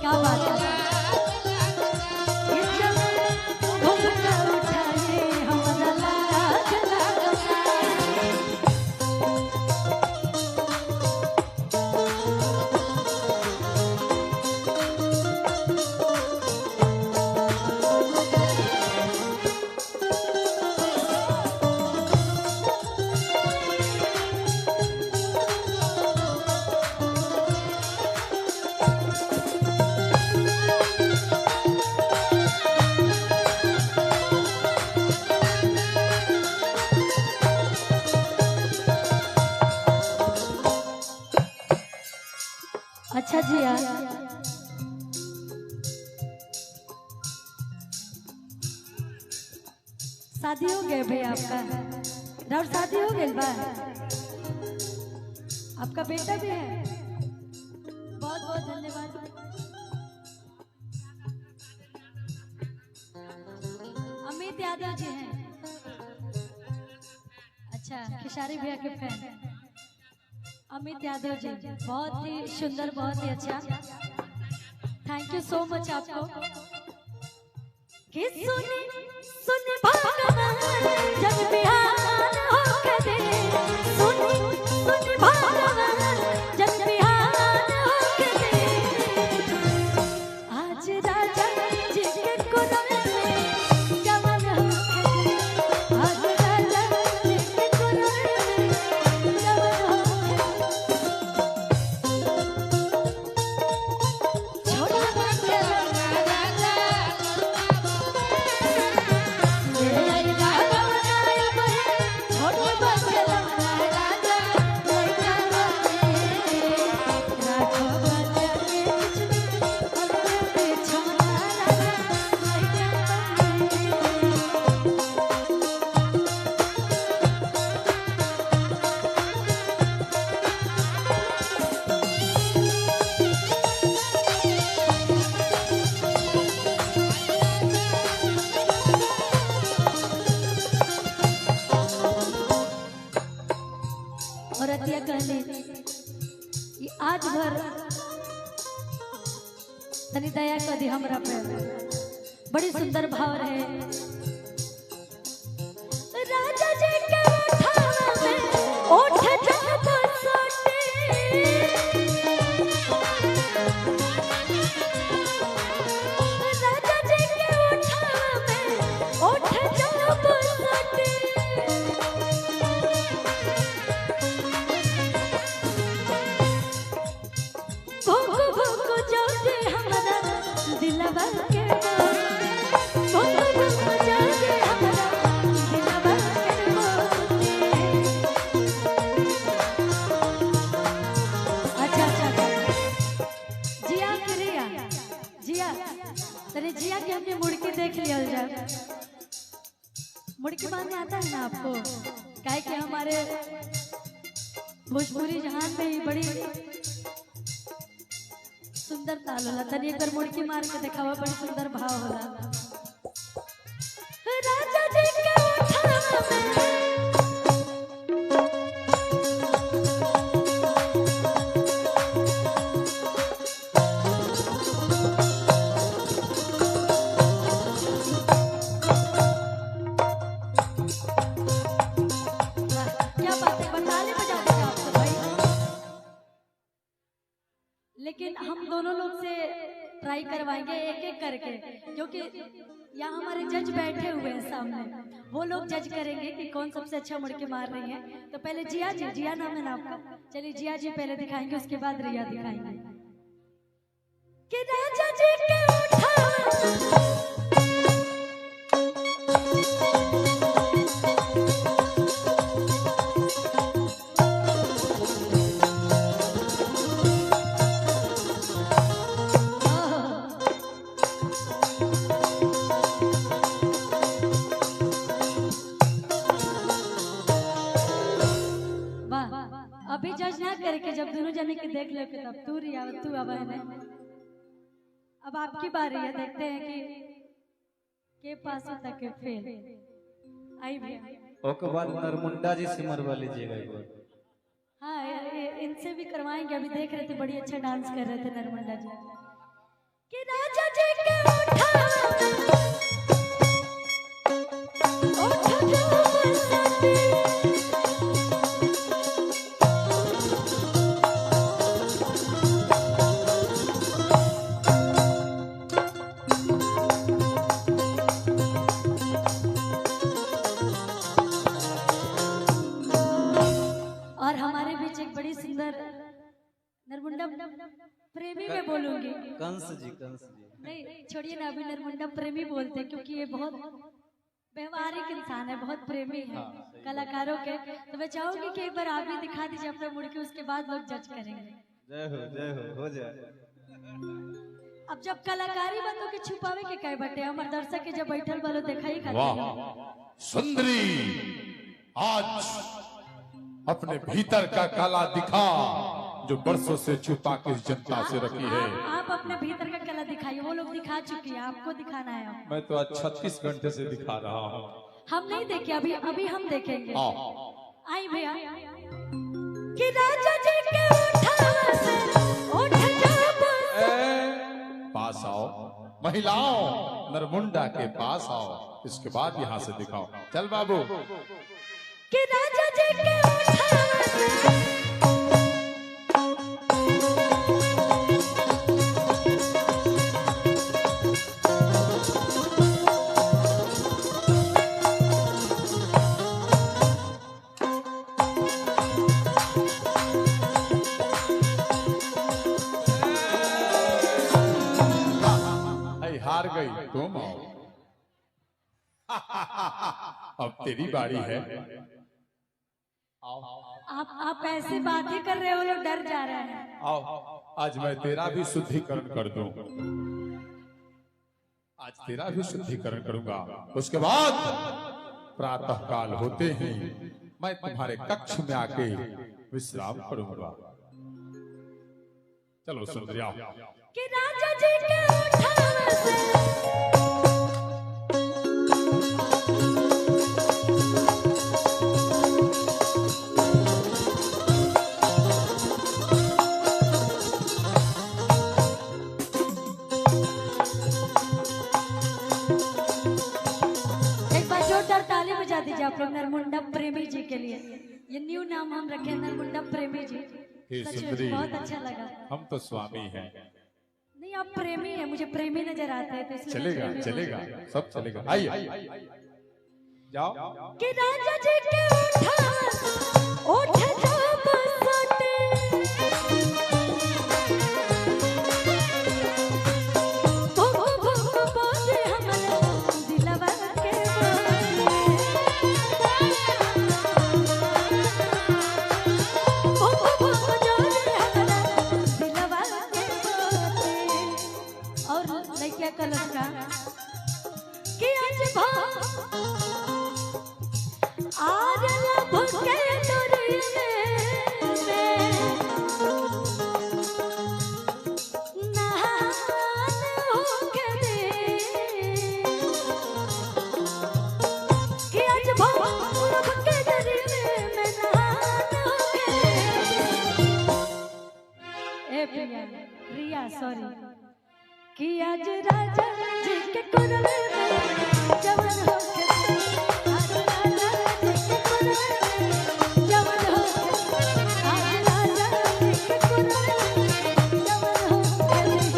क्या बात है। ये चल घूंघट उठाए हमरा लाज लागता। अच्छा जी यार, शादी हो गए भैया आपका? राउर शादी हो गई बा? आपका बेटा भी है? बहुत बहुत धन्यवाद। अमित यादव जी हैं। अच्छा, खेसारी भैया के फैन अमित यादव जी, बहुत ही सुंदर, बहुत ही अच्छा। Thank you so much आपको। कि सुनी सुनी भगवान जग बिहान होके दे, सुनी सुनी भगवान जग बिहान होके दे, आज राजा जी के कुरम में जवान होके दे, आज राजा जी के कुरम में जवान होके दे। छोड़ राजा औरतिया कहले ये आज भर तनी दया कर दी हमरा पे। बड़ी सुंदर भाव रहे। राजा जी के ओठवा में ओठ जब सोटे, राजा जी के ओठवा में ओठ जब सोटे, भूख भूख जाते हमरा दिलवा के मोती, भूख भूख जाते हमरा दिलवा के मोती। अच्छा अच्छा अच्छा, जिया के रिया, जिया तने जिया के हमने मुड़के देख लिया जा। मुड़के बांधने आता है ना आपको? काहे कि हमारे भोजपुरी जहान में ही बड़ी सुंदर ताल होला। तनी एक बार मुड़की मार के दिखावा, बड़ी सुंदर भाव होला। राजा जी के ओठवा में वाह, क्या बात है, बताने बजा देगा आपको भाई। लेकिन हम दोनों लोग से ट्राई करवाएंगे एक एक करके, क्योंकि यहाँ हमारे जज बैठे हुए हैं सामने, वो लोग जज करेंगे कि कौन सबसे अच्छा मुड़के मार रही है। तो पहले जिया जी, जिया नाम है ना आपका? चलिए जिया जी पहले दिखाएंगे, उसके बाद रिया दिखाएंगे। कि राजा जी के उठा अभी जज ना करके जब दोनों जने के देख लो तब तू रिया तू अब है ना, अब आपकी बारी है, देखते हैं कि के पास होता के फेल। आई भैया ओके बाद नरमुंडा जी से मरवा लीजिएगा एक बार। हाँ इनसे भी करवाएंगे, अभी देख रहे थे बड़ी अच्छा डांस कर रहे थे नरमुंडा जी। कि राजा जी के उठा उठ जो बसती। और हमारे बीच एक बड़ी सुंदर नरमुंडा प्रेमी में बोलूंगी। कंस जी, कंस जी। नहीं छोड़िए ना, अभी नरमुंडा प्रेमी बोलते हैं क्योंकि ये बहुत व्यवहारिक इंसान है, बहुत प्रेमी है कलाकारों के। तो मैं चाहूंगी कि एक बार आप भी दिखा दीजिए अपना मुड़ के, उसके बाद लोग जज करेंगे। जय हो, जय हो, हो जाए। अब जब कलाकारी बातों के छुपावे के कहे बटे, हमारे दर्शक के जब बैठल वालों देखा ही खातिर। वाह सुंदरी, आज अपने भीतर का काला दिखा जो बरसों से छुपा के इस जनता से रखी है। आप अपने भीतर का कला दिखाइए, वो लोग दिखा चुकी है, आपको दिखाना है। मैं तो आज 36 घंटे से दिखा रहा हूँ। हम नहीं देखे अभी, अभी हम देखेंगे। आओ। आई भैया कि राजा जी के उठा से उठ जा बस। पास आओ महिलाओं, नरमुंडा के पास आओ, इसके बाद यहाँ से दिखाओ। चल बाबू। कि राजा जी के उठा से ऐ हार गई, तुम आओ। अब तेरी बारी है। आप ऐसी बात ही कर रहे हो, लोग डर जा रहे हैं। आओ, आज मैं तेरा भी शुद्धिकरण कर दूं, आज तेरा भी शुद्धिकरण करूंगा। उसके बाद प्रातः काल होते ही मैं तुम्हारे कक्ष में आके विश्राम करूंगा। चलो सुंदरी आओ। कि राजा जी के उठा से एक बार जोरदार ताली बजा दीजिए आप लोग नरमुंडा प्रेमी जी के लिए। ये न्यू नाम हम रखे नरमुंडा प्रेमी जी। हे सच में सुंदरी, बहुत अच्छा लगा। हम तो स्वामी हैं। नहीं आप प्रेमी हैं, मुझे प्रेमी नजर आते हैं तो इसलिए मैं चलेगा प्रेमी चलेगा, बोल रही हूँ। सब चलेगा। आइए जाओ। कि राजा जी के उठा उठ जा बसते, भूख भूख बोले हमरे दिलवा के बोले, भूख भूख जोरे हमरे दिलवा के बोले। और लइका कलश का कि आज भा are love के दरिये में नहान होके दे, कि आज भा लभ के दरिये में नहान होके दे। ए प्रिया, रिया सॉरी, कि आज राजा जी के कोरवे में जवन होके दे, आज राजा जी के कोरवे में जवन होके दे, आज राजा जी के कोरवे में जवन होके दे।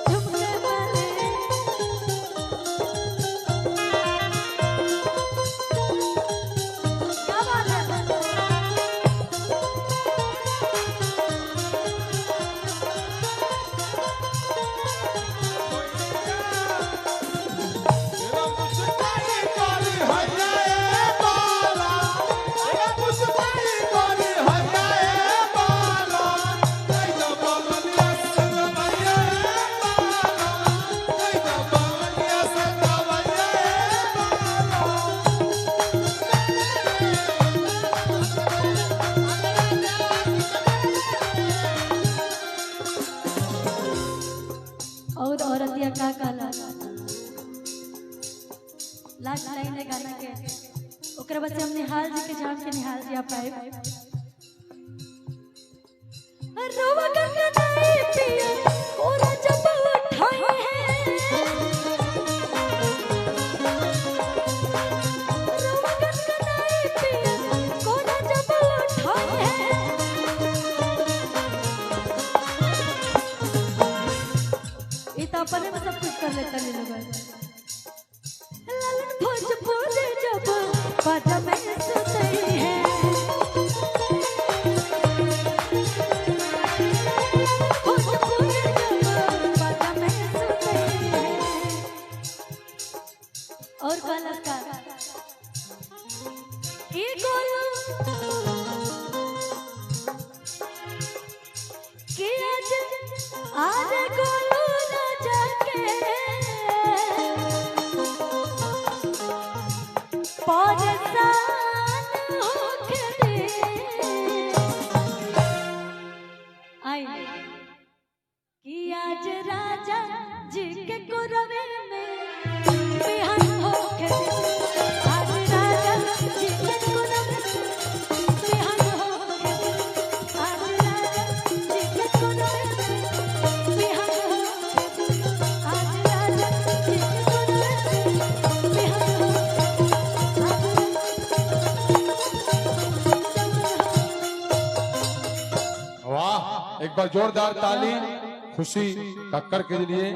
झुमके वाले क्या बात है। और औरतिया का कहला लास्ट लाइन है गाना के, ओकरा बाद से हम निहाल जी के जान के निहाल जी आप आए। रोवा गंगनाई पिया कोरा जब उठाए हैं। रोवा गंगनाई पिया कोरा जब उठाए हैं। ये तो अपने में सब कुछ कर लेता है लोग। ललन भोजपुर जब पद में सुते हैं। भोजपुर जब पद में सुते हैं। और कलाकार की गोलू कि आज आज गोलू राजा के परेशान होके दे। आई कि आज राजा जी के कुरवे में बिहान होके दे। आज राजा जी के कुरवे में बिहान होके दे। आज राजा जी के कुरवे में बिहान होके दे। आज राजा जी के कुरवे में बिहान होके दे। वाह, एक बार जोरदार ताली खुशी कक्कर के लिए।